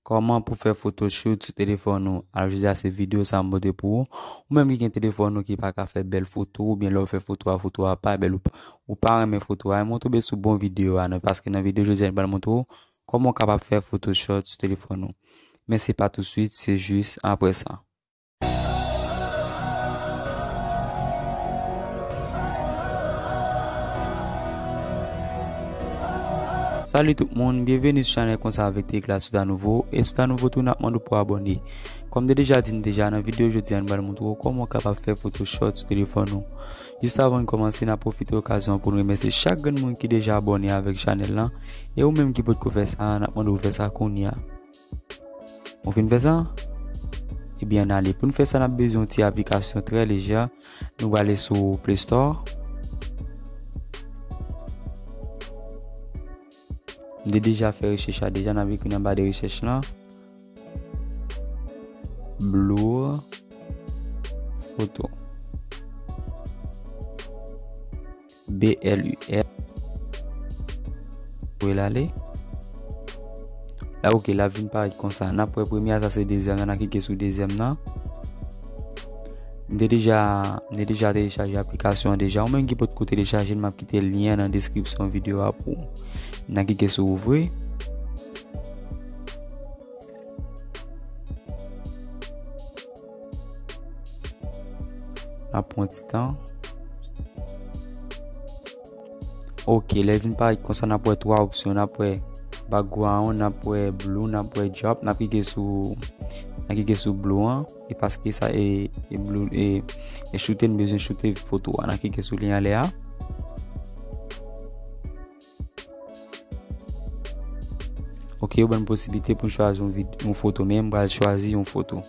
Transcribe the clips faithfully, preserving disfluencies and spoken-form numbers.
Kòman pou fè photoshoot sou telefòn ou? Alò, jodi a se videyo sa m pote pou ou. Ou menm ki gen telefòn ou ki pa ka fè bèl foto, oubyen lè w fè foto a, foto a pa bèl, ou pa, ou pa renmen foto a, men w tonbe sou bon videyo a, non, paske nan videyo jodi a, m pral montre w kòman w kapab fè photoshoot sou telefòn ou. Men se pa tousuit, se jis apre sa. Salut tout moun, byenveni sou chanèl Konsa avèk Tekla. Si w ta nouvo, e si w ta nouvo tou, n ap mande w pou abòne. Kòm m te deja di n deja, nan videyo jodi a, nou pral montre w kòman w kapab fè photoshoot sou telefòn ou. Jis avan n kòmanse, n ap pwofite okazyon pou n remèsye chak grenn moun ki deja abòne avèk chanèl lan. E ou menm ki potko fè sa, n ap mande w fè sa kounye a. Ou fin fè sa? Ebyen, ann ale. Pou n fè sa, n ap bezwen yon ti aplikasyon trè lejè. Nou prale sou Play Store. M te deja fè rechèch la deja, n ap ekri nan ba de rechèch lan. Blur Photo. B L U R. Voye l ale. La, ok, l ap vin parèt konsa. N ap wè premye a, sa se dezyèm nan, n a klike sou dezyèm nan. M te deja, m te deja telechaje aplikasyon an deja. Ou menm ki potko telechaje l, m ap kite lyen an nan deskripsyon videyo a pou ou. N a klike sou ouvri. N ap pran ti tan. Ok, lè vin parèt konsa, n ap wè twa opsyon. N ap wè background, n ap wè blue, n ap wè drop. N ap klike sou, n ap klike sou blue an. E paske sa e, e blue, e, e choute, n bezwen choute foto a. N ap klike sou li anlè a. Ok, yo ban n posiblite pou n chwazi yon vid-, yon foto, men m pral chwazi yon foto.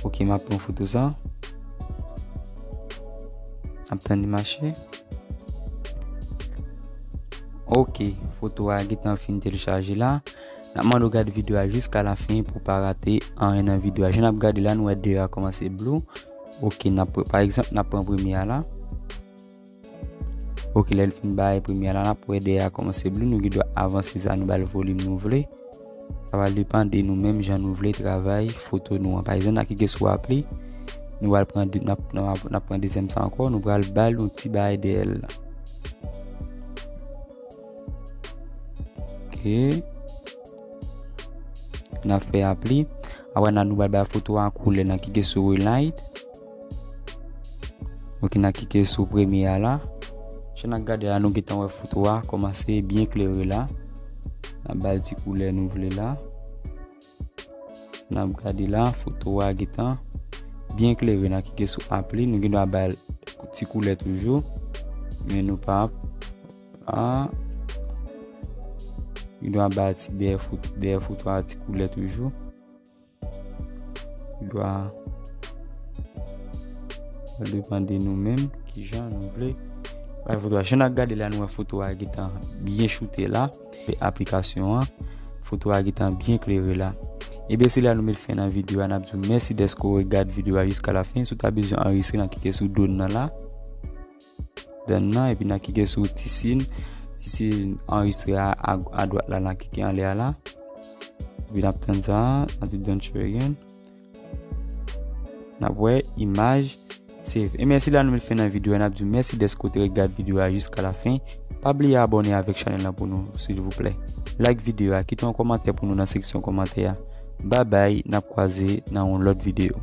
Ok, m ap pran foto sa. Ap tann li mache. Ok, foto a gentan fin telechaje la. N ap mande w gade videyo a jiska la fen pou w pa rate anyen nan videyo a. Jan n ap gade la, nou wè deyò a kòmanse blue. Ok, n ap pre-, pa egzanp, n ap pran premye a la. Ok, lè l fin bay premye a la, n ap wè deyò a kòmanse blue, nou gen dwa avanse sa, nou ba l volim nou vle. Sa va depann de nou menm jan nou vle travay foto nou an. Pa egzanp, n a klike sou apli, nou pral pran de, n ap, n ap, n ap pran dezyèm sa ankò, nou pral ba l yon ti bagay dèyè l la. Ok. N ap fè apli. Apre n a nou pral bay foto a koulè, n a klike sou relight. Ok, n a klike sou premye a la. Jan n ap gade la, nou gentan wè foto a kòmanse byen klere la. N ap ba l ti koulè nou vle la. N ap gade la, foto a gentan byen klere. N a klike sou apli, nou gen dwa ba l ti koulè toujou. Men nou pa ap, a, nou gen dwa ba l ti dèyè foto, dèyè foto a ti koulè toujou. Dwa, sa depann de nou menm, kijan nou vle. Bay foto a. Jan n ap gade la, nou wè foto a gentan byen choute la. Aplikasyon an, foto a gentan byen klere la. Ebyen, se la nou met fen nan videyo a. N ap di w mèsi dèske w regade videyo a jiska la fen. Si w ta bezwen anrejistre, n a klike sou done nan la. Done nan, epi n a klike sou ti siy, ti siy anrejistre a, a, a dwat la, n a klike anlè a la. Epi n ap tann sa, n a di done share again. N ap wè imaj save. E mèsi la nou met fen nan videyo a, n ap di w mèsi dèske w te regade videyo a jiska la fen. Pa bliye abòne avèk chanèl lan pou nou, silvouplè. Like videyo a, kite yon kòmantè pou nou nan seksyon kòmantè a. Babay, n ap kwaze nan yon lòt videyo.